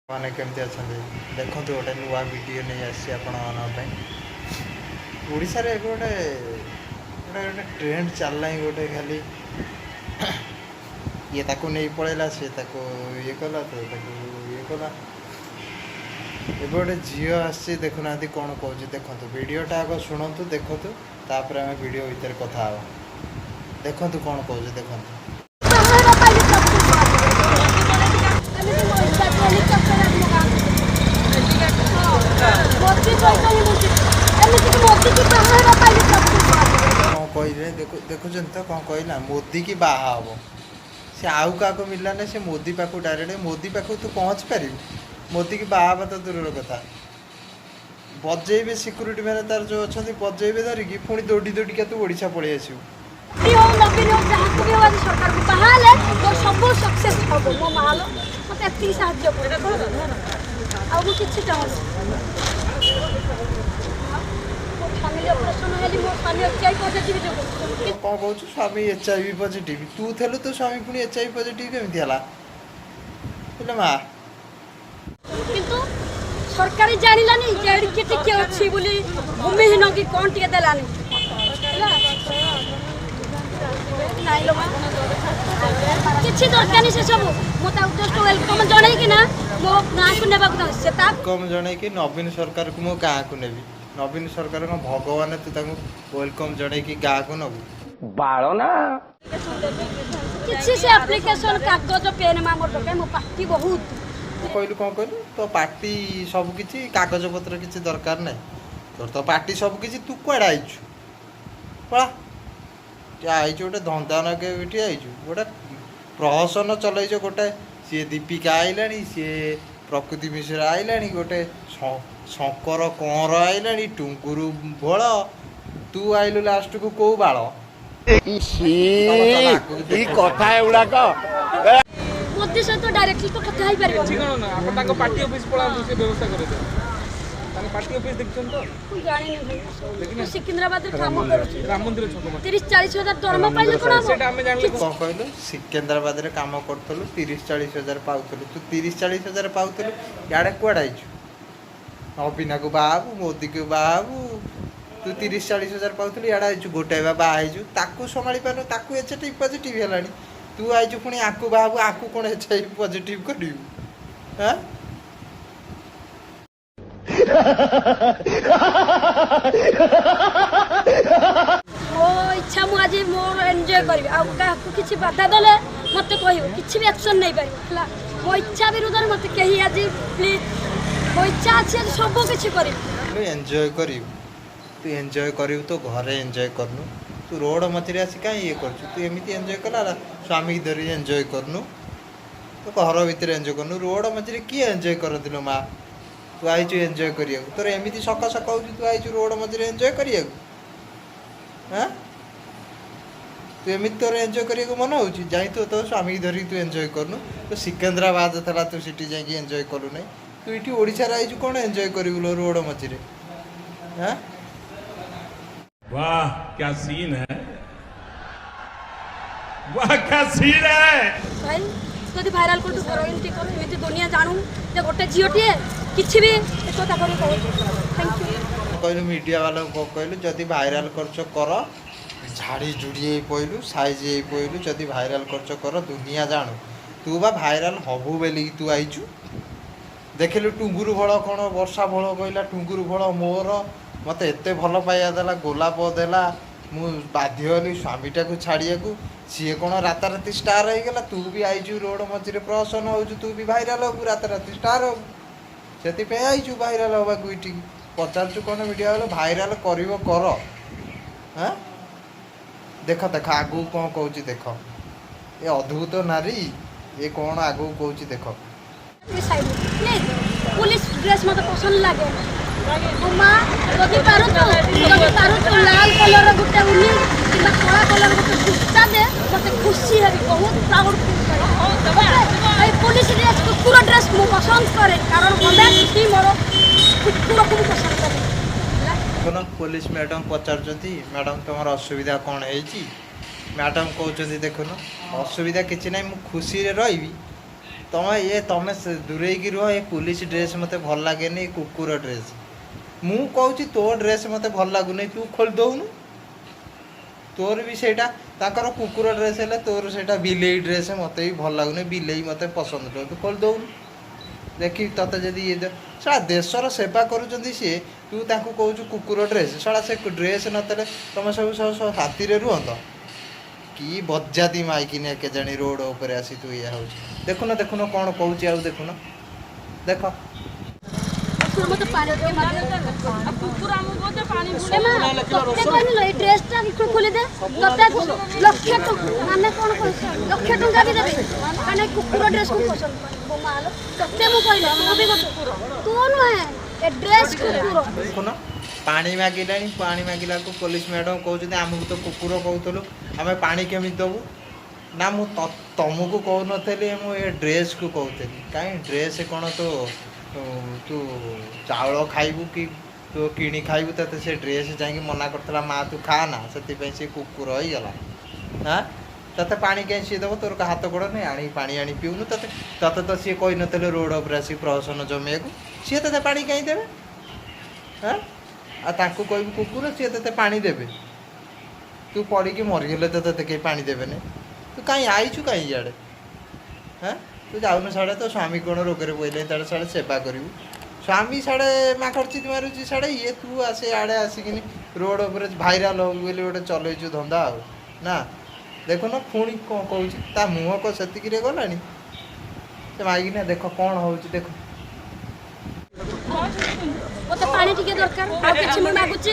ମାନେ କେମିତି ଅଛନ୍ତି? ଦେଖନ୍ତୁ, ଗୋଟେ ନୂଆ ଭିଡ଼ିଓ ନେଇ ଆସିଛି ଆପଣମାନଙ୍କ ପାଇଁ। ଓଡ଼ିଶାରେ ଏବେ ଗୋଟେ ଟ୍ରେଣ୍ଡ ଚାଲିଲାଣି ଗୋଟେ, ଖାଲି ଇଏ ତାକୁ ନେଇ ପଳେଇଲା, ସିଏ ତାକୁ ଇଏ କଲା, ତ ତାକୁ ଇଏ କଲା। ଏବେ ଗୋଟେ ଝିଅ ଆସିଛି, ଦେଖୁନାହାନ୍ତି କ'ଣ କହୁଛି। ଦେଖନ୍ତୁ, ଭିଡ଼ିଓଟା ଆଗ ଶୁଣନ୍ତୁ, ଦେଖନ୍ତୁ, ତାପରେ ଆମେ ଭିଡ଼ିଓ ଭିତରେ କଥା ହେବା। ଦେଖନ୍ତୁ କ'ଣ କହୁଛି, ଦେଖନ୍ତୁ। ବାହାହେବା ପାଇଁ ବି ପ୍ରସ୍ତୁତ। ଏମିତି ମୋ ଇଚ୍ଛା ହେଲିକପ୍ଟର ମୋ ଗାଁକୁ। ମୋଦି ସହିତ ହିଁ ମୁଁ ଯିବି। ଏମିତିକି ମୋଦିକି ବାହା ହେବା ପାଇଁ ବି ପ୍ରସ୍ତୁତ। କ'ଣ କହିଲେ ଦେଖୁଛନ୍ତି ତ, କ'ଣ କହିଲା? ମୋଦି କି ବାହା ହବ ସେ। ଆଉ କାହାକୁ ମିଳିଲାନି, ସେ ମୋଦି ପାଖକୁ ଡାଇରେକ୍ଟ। ମୋଦି ପାଖକୁ ତୁ ପହଞ୍ଚି ପାରିବୁ? ମୋଦିକି ବାହା ହେବା ତ ଦୂରର କଥା, ବଜେଇବେ ସିକ୍ୟୁରିଟି ମାନେ ତାର ଯେଉଁ ଅଛନ୍ତି, ବଜେଇବେ ଧରିକି, ପୁଣି ଦୌଡ଼ି ଦୌଡ଼ିକା ତୁ ଓଡ଼ିଶା ପଳେଇ ଆସିବୁ। ମୋଦି ହଉ, ନବୀନ ହଉ, ଯାହାକୁ ବି ହଉ, ଆଜି ସରକାରକୁ ବାହା ହେଲେ ମୋର ସବୁ ସକ୍ସେସ୍ ହବ। ମୋ ମାଲ ମୋତେ ଏତିକି ସାହାଯ୍ୟ କର, ଆଉ ମୁଁ କିଛି ଚାହୁଁନି। ମୋ ଫ୍ୟାମିଲି ଅପରେସନ୍ ହେଲି, ମୋ ସ୍ୱାମୀ HIV positive ଯୋଗୁଁ। କ'ଣ କହୁଛୁ? ସ୍ୱାମୀ HIV positive? ତୁ ଥିଲୁ, ତୋ ସ୍ୱାମୀ ପୁଣି HIV positive କେମିତି ହେଲା ହେଲେ ମା? କିନ୍ତୁ ସରକାର ଜାଣିଲାନି ଯେ ଏଠି ଟିକେ ଅଛି ବୋଲି, ଭୂମିହୀନ କି କ'ଣ ଟିକେ ଦେଲାନି। ହେଲା ନାଇଁ ଲୋ ମା, କିଛି ଦରକାର ନାହିଁ ସେସବୁ। ମୁଁ ତାକୁ ଜଷ୍ଟ welcome ଜଣେଇକି ନା ମୋ ଗାଁକୁ ନେବାକୁ ଚାହୁଁଛି। ସେ ତା welcome ଜଣେଇକି ନବୀନ ସରକାରକୁ ମୋ ଗାଁକୁ ନେବି। ନବୀନ ସରକାରଙ୍କ ଭଗବାନ, ତୁ ତାଙ୍କୁ welcome ଜଣେଇକି ଗାଁକୁ ନେବୁ? ବାଳ ନା। କିଛି ସେ ଆପ୍ଲିକେସନ କାଗଜ ପେନ୍ ମା ମୋର ଦରକାର। ମୋ ପାର୍ଟି ବହୁତ କହିଲୁ, କ'ଣ କହିଲୁ? ତୋ ପାର୍ଟି ସବୁ କିଛି, କାଗଜପତ୍ର କିଛି ଦରକାର ନାହିଁ। ତୋର ତ ପାର୍ଟି ସବୁ କିଛି। ତୁ କୁଆଡ଼େ ଆଇଛୁ? ପଳା। ଆଇଛୁ ଗୋଟେ ଧନ୍ଦା ନଗେଇ ଏଠି ଆଇଛୁ, ଗୋଟେ ପ୍ରହସନ ଚଲେଇଛ ଗୋଟେ। ସିଏ ଦୀପିକା ଆଇଲାଣି, ସିଏ ପ୍ରକୃତି ମିଶ୍ର ଆଇଲାଣି, ଗୋଟେ ଶଙ୍କର କଁର ଆଇଲାଣି, ଟୁଙ୍ଗୁରୁ ଭୋଳ, ତୁ ଆଇଲୁ ଲାଷ୍ଟକୁ। କୋଉ ବାଳ? କି କଥା ଏଗୁଡାକ! ମୋଦି ସହିତ ଡାଇରେକ୍ଟଲି ତ କଥା ହେଇପାରିବ? କିଛି କଣ ନା, ଆପଣ ତାଙ୍କ ପାର୍ଟି ଅଫିସ ପଳାନ୍ତୁ, ସେ ବ୍ୟବସ୍ଥା କରିଦେବେ। ତାଙ୍କ ପାର୍ଟି ଅଫିସ ଦେଖିଛନ୍ତି ତ? ମୁଁ ଜାଣିନି ଭାଇ। ମୁଁ ସିକିନ୍ଦ୍ରାବାଦରେ କାମ କରୁଛି। ରାମ ମନ୍ଦିର ଛକ ପାଖରେ। 30-40 ହଜାର ଦରମା ପାଇଲେ କ'ଣ ହବ? ସେଇଟା ଆମେ ଜାଣିଲେ। କ'ଣ କହିଲୁ? ସିକେନ୍ଦ୍ରାବାଦରେ କାମ କରୁଥିଲୁ, 30-40 ହଜାର ପାଉଥିଲୁ। ତୁ 30-40 ହଜାର ପାଉଥିଲୁ, ଇଆଡ଼େ କୁଆଡ଼େ ଆଇଛୁ? ନବୀନାକୁ ବାହା ହେବୁ, ମୋଦିକୁ ବାହା ହେବୁ? ତୁ 30-40 ହଜାର ପାଉଥିଲୁ, ଇଆଡ଼େ ଆଇଛୁ। ଗୋଟାଏ ବା ବାହା ହେଇଛୁ, ତାକୁ ସମ୍ଭାଳି ପାରୁନୁ, ତାକୁ HIV positive ହେଲାଣି। ତୁ ଆଇଛୁ ପୁଣି ଆକୁ ବାହା ହେବୁ। ଆକୁ କ'ଣ HIV positive କରିବୁ? ହାଁ? ମୋ ଇଚ୍ଛା, ମୁଁ ଆଜି ମୋର ଏନ୍ଜୟ କରିବି। ଆଉ କାହାକୁ କିଛି ବାଧା ଦେଲେ ମୋତେ କହିବ, କିଛି ବି ଆକ୍ସନ୍ ନେଇପାରିବ। ହେଲା, ମୋ ଇଚ୍ଛା ବିରୁଦ୍ଧରେ ମୋତେ କେହି ଆଜି ପ୍ଲିଜ୍। ମୋ ଇଚ୍ଛା ଅଛି ଆଜି ସବୁ କିଛି କରିବି। ତୁ ଏନ୍ଜୟ କରିବୁ, ତୁ ଏନ୍ଜୟ କରିବୁ, ତୋ ଘରେ ଏନ୍ଜୟ କରୁନୁ, ତୁ ରୋଡ଼ ମଝିରେ ଆସି କାହିଁ ଇଏ କରୁଛୁ? ତୁ ଏମିତି ଏନ୍ଜୟ କଲା ହେଲା, ସ୍ୱାମୀକି ଧରି ଏନ୍ଜୟ କରୁନୁ, ତୁ ଘର ଭିତରେ ଏନ୍ଜୟ କରୁନୁ, ରୋଡ଼ ମଝିରେ କିଏ ଏନ୍ଜୟ କରନ୍ତି ଲୋ ମା? ତୁ ଆଇଛୁ ଏନ୍ଜୟ କରିବାକୁ, ତୋର ଏମିତି ସକ ସକ ହେଉଛି, ତୁ ଆଇଛୁ ରୋଡ଼ ମଝିରେ ଏନ୍ଜୟ କରିବାକୁ? ହାଁ, ତୁ ଏମିତି ତୋର ଏନ୍ଜୟ କରିବାକୁ ମନ ହେଉଛି? ଯାଇ ତୁ ତୋ ସ୍ୱାମୀକି ଧରିକି ତୁ ଏନ୍ଜୟ କରୁନୁ। ତୁ ସିକେନ୍ଦ୍ରାବାଦ ଥିଲା, ତୁ ସେଠି ଯାଇକି ଏନ୍ଜୟ କଲୁ ନାହିଁ। ତୁ ଏଠି ଓଡ଼ିଶାରେ ଆଇଛୁ, କ'ଣ ଏନ୍ଜୟ କରିବୁ ଲୋ ରୋଡ଼ ମଝିରେ? ହାଁ? वाह, क्या सीन है! वाह, क्या सीन है! ଭାଇ, ଯଦି ଭାଇରାଲ କରୁଛୁ କର, ଏମିତି କର, ଏମିତି ଦୁନିଆ ଜାଣୁ ଯେ ଗୋଟେ ଝିଅଟିଏ କିଛି ବି ଏକଥା କରି କହୁଛି। Thank you. କହିଲୁ, ମିଡ଼ିଆ ବାଲାଙ୍କୁ କ'ଣ କହିଲୁ? ଯଦି ଭାଇରାଲ କରୁଛ କର, ଝାଡ଼ି ଝୁଡ଼ି ହେଇ ପଇଲୁ, ସାଇଜ୍ ହେଇ ପଇଲୁ। ଯଦି ଭାଇରାଲ କରୁଛ କର, ଦୁନିଆ ଜାଣୁ। ତୁ ବା ଭାଇରାଲ ହବୁ ବୋଲିକି ତୁ ଆଇଛୁ। ଦେଖିଲୁ, ଟୁଙ୍ଗୁରୁ ଭଳ କ'ଣ ବର୍ଷା ଭଳ କହିଲା, ଟୁଙ୍ଗୁରୁ ଭଳ ମୋର ମୋତେ ଏତେ ଭଲ ପାଇବା ଦେଲା, ଗୋଲାପ ଦେଲା, ମୁଁ ବାଧ୍ୟ ହେଲି ସ୍ୱାମୀଟାକୁ ଛାଡ଼ିବାକୁ। ସିଏ କ'ଣ ରାତାରାତି ଷ୍ଟାର ହେଇଗଲା? ତୁ ବି ଆଇଛୁ, ରୋଡ଼ ମଝିରେ ପ୍ରହସନ ହେଉଛୁ, ତୁ ବି ଭାଇରାଲ ହବୁ, ରାତାରାତି ଷ୍ଟାର ହବୁ, ସେଥିପାଇଁ ଆଇଛୁ ଭାଇରାଲ ହେବାକୁ ଏଠିକି। ପଚାରୁଛୁ କ'ଣ ମିଡ଼ିଆ ବାଲା? ଭାଇରାଲ କରିବ କର। ହାଁ, ଦେଖ ଦେଖ, ଆଗକୁ କ'ଣ କହୁଛି ଦେଖ। ଏ ଅଦ୍ଭୁତ ନାରୀ, ଏ କ'ଣ ଆଗକୁ କହୁଛି ଦେଖ। Side please. ପୁଲିସ ଡ୍ରେସ୍ ମୋତେ ପସନ୍ଦ ଲାଗେ। ମୋ ମା, ଯଦି ପାରୁଛୁ, ଯଦି ପାରୁଛୁ, ଲାଲ କଲର୍ର ଗୋଟେ ଉନି କିମ୍ବା କଳା କଲର୍ ଗୋଟେ କୁର୍ତ୍ତା ଦେ, ମୋତେ ଖୁସି ହେବି, ବହୁତ ପ୍ରାଉଡ଼ ଫିଲ୍ କରିବି। ଏଇ ପୁଲିସ ଡ୍ରେସ୍, କୁକୁର ଡ୍ରେସ୍ ମୁଁ ପସନ୍ଦ କରେ, କାରଣ ଗଭର୍ଣ୍ଣମେଣ୍ଟ ହିଁ ମୋର କୁକୁରକୁ ମୁଁ ପସନ୍ଦ କରେ। ହେଲା। ଦେଖୁନ, ପୋଲିସ ମ୍ୟାଡ଼ାମ୍ ପଚାରୁଛନ୍ତି, "ମ୍ୟାଡ଼ାମ୍, ତୁମର ଅସୁବିଧା କ'ଣ ହେଇଛି?" ମ୍ୟାଡ଼ାମ୍ କହୁଛନ୍ତି, ଦେଖୁନ, "ଅସୁବିଧା କିଛି ନାହିଁ, ମୁଁ ଖୁସିରେ ରହିବି।" ତମେ ଇଏ ତମେ ଦୂରେଇକି ରୁହ। ଏ ପୋଲିସ ଡ୍ରେସ୍ ମୋତେ ଭଲ ଲାଗେନି, ଏ କୁକୁର ଡ୍ରେସ୍। ମୁଁ କହୁଛି ତୋ ଡ୍ରେସ୍ ମୋତେ ଭଲ ଲାଗୁନି, ତୁ ଖୋଲି ଦଉନୁ। ତୋର ବି ସେଇଟା ତାଙ୍କର କୁକୁର ଡ୍ରେସ୍ ହେଲେ ତୋର ସେଇଟା ବିଲେଇ ଡ୍ରେସ୍, ମୋତେ ବି ଭଲ ଲାଗୁନି, ବିଲେଇ ମୋତେ ପସନ୍ଦ ନୁହଁ, ତୁ ଖୋଲି ଦଉନୁ। ଦେଖିବି ତତେ ଯଦି ଇଏ ଶଳା ଦେଶର ସେବା କରୁଛନ୍ତି ସିଏ, ତୁ ତାଙ୍କୁ କହୁଛୁ କୁକୁର ଡ୍ରେସ୍। ଶଳା ସେ ଡ୍ରେସ୍ ନଦେଲେ ତମେ ସବୁ ସବୁ ଶାନ୍ତିରେ ରୁହନ୍ତ କି? ବଜାତି ମାଇକିନିଆ କେଜାଣି ରୋଡ଼ ଉପରେ ଆସି ତୁ ଇଏ ହେଉଛି। ଦେଖୁନ ଦେଖୁନ କ'ଣ କହୁଛି ଆଉ, ଦେଖୁନ ଦେଖ। ମତେ ପାଣି ଟିକେ ମାଗେ। କୁକୁର ଆମକୁ କହୁছে ପାଣି। ଏ ମା, ତତେ କହିନି ଲୋ, ଏଇ ଡ୍ରେସଟା ଖୋଲି ଦେ। ତତେ ଲକ୍ଷେ ଟଙ୍କା, ମାନେ କ'ଣ କହୁଛୁ, ଲକ୍ଷେ ଟଙ୍କା ବି ଦେବି, ମାନେ କୁକୁର ଡ୍ରେସକୁ ପସନ୍ଦ ମୋ ମା ଲୋ। ତତେ ମୁଁ କହିଲି, ତୁ ବି ଗୋଟେ ତୁ ନୁହେଁ, ଏ ଡ୍ରେସ୍ କୁକୁର। ଦେଖୁନ ପାଣି ମାଗିଲାଣି। ପାଣି ମାଗିଲାକୁ ପୋଲିସ ମ୍ୟାଡ଼ାମ୍ କହୁଛନ୍ତି ଆମକୁ ତ କୁକୁର କହୁଥିଲୁ, ଆମେ ପାଣି କେମିତି ଦେବୁ? ନା ମୁଁ ତମକୁ କହୁନଥିଲି, ମୁଁ ଏ ଡ୍ରେସ୍କୁ କହୁଥିଲି। କାହିଁ ଡ୍ରେସ୍ କ'ଣ ତୋ ତୁ ଚାଉଳ ଖାଇବୁ କି ତୁ କିଣି ଖାଇବୁ? ତତେ ସେ ଡ୍ରେସ୍ ଯାଇକି ମନା କରିଥିଲା ମା ତୁ ଖା ନା, ସେଥିପାଇଁ ସେ କୁକୁର ହେଇଗଲା? ହାଁ, ତତେ ପାଣି କାହିଁ ସିଏ ଦେବ? ତୋର ହାତ ଗୋଡ଼ ନାହିଁ, ଆଣି ପାଣି ଆଣି ପିଉନୁ। ତତେ ତ ସିଏ କହିନଥିଲେ ରୋଡ଼ ଉପରେ ଆସିକି ପ୍ରହସନ ଜମେଇବାକୁ, ସିଏ ତତେ ପାଣି କାହିଁ ଦେବେ? ହାଁ, ଆଉ ତାଙ୍କୁ କହିବୁ କୁକୁର, ସିଏ ତତେ ପାଣି ଦେବେ? ତୁ ପଡ଼ିକି ମରିଗଲେ ତ ତତେ କେହି ପାଣି ଦେବେନି। ତୁ କାହିଁ ଆଇଛୁ କାହିଁ ଇଆଡ଼େ? ହାଁ, ତୁ ଯାଉନୁ ସାଡ଼େ, ତୋ ସ୍ୱାମୀ କ'ଣ ରୋଗରେ ପଡ଼ିଲେଣି, ତାଡ଼େ ସାଡ଼େ ସେବା କରିବୁ। ସ୍ୱାମୀ ସାଡ଼େ ମାଙ୍କଡ଼ ମାରୁଛି ସାଡ଼େ ଇଏ, ତୁ ଆସେ ଆଡ଼େ ଆସିକିନି ରୋଡ଼ ଉପରେ ଭାଇରାଲ୍ ହବୁ ବୋଲି ଗୋଟେ ଚଲେଇଛୁ ଧନ୍ଦା ଆଉ ନା। ଦେଖୁନ ପୁଣି କ'ଣ କହୁଛି, ତା ମୁହଁ କ'ଣ ସେତିକିରେ ଗଲାଣି? ସେ ମାଇକିନା ଦେଖ କ'ଣ ହେଉଛି ଦେଖ। ମତେ ପାଣି ଟିକେ ଦରକାର, ଆଉ କିଛି ମୁଁ ମାଗୁଛି?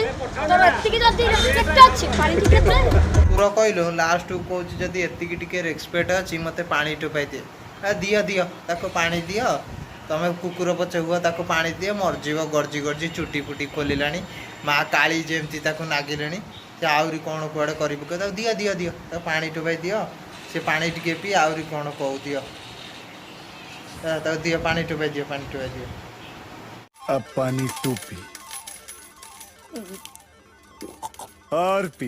ତୋର ଏତିକି ଯଦି ରେସପେକ୍ଟ ଅଛି, ପାଣି ଟିକେ ଦେ। କୁକୁର କହିଲୁ, ଲାଷ୍ଟକୁ କହୁଛି ଯଦି ଏତିକି ଟିକେ ରେସପେକ୍ଟ ଅଛି ମୋତେ ପାଣି ଟୋପାଇ ଦିଅ। ଦିଅ ଦିଅ ତାକୁ ପାଣି ଦିଅ। ତମେ କୁକୁର ପଛେ ହୁଅ, ତାକୁ ପାଣି ଦିଅ, ମରିଯିବ ଗର୍ଜି ଗର୍ଜି। ଚୁଟି ଫୁଟି ଖୋଲିଲାଣି, ମା କାଳି ଯେମିତି ତାକୁ ନାଗିଲେଣି, ସେ ଆହୁରି କ'ଣ କୁଆଡ଼େ କରି ପକେଇବ। ତାକୁ ଦିଅ ଦିଅ ଦିଅ, ତାକୁ ପାଣି ଟୋପାଇ ଦିଅ, ସେ ପାଣି ଟିକେ ପିଇ ଆହୁରି କ'ଣ କହୁ। ଦିଅ ତାକୁ, ଦିଅ ପାଣି ଟୋପାଇ ଦିଅ, ପାଣି ଟୋପାଇ ଦିଅ। अब पानी तू पी और पी।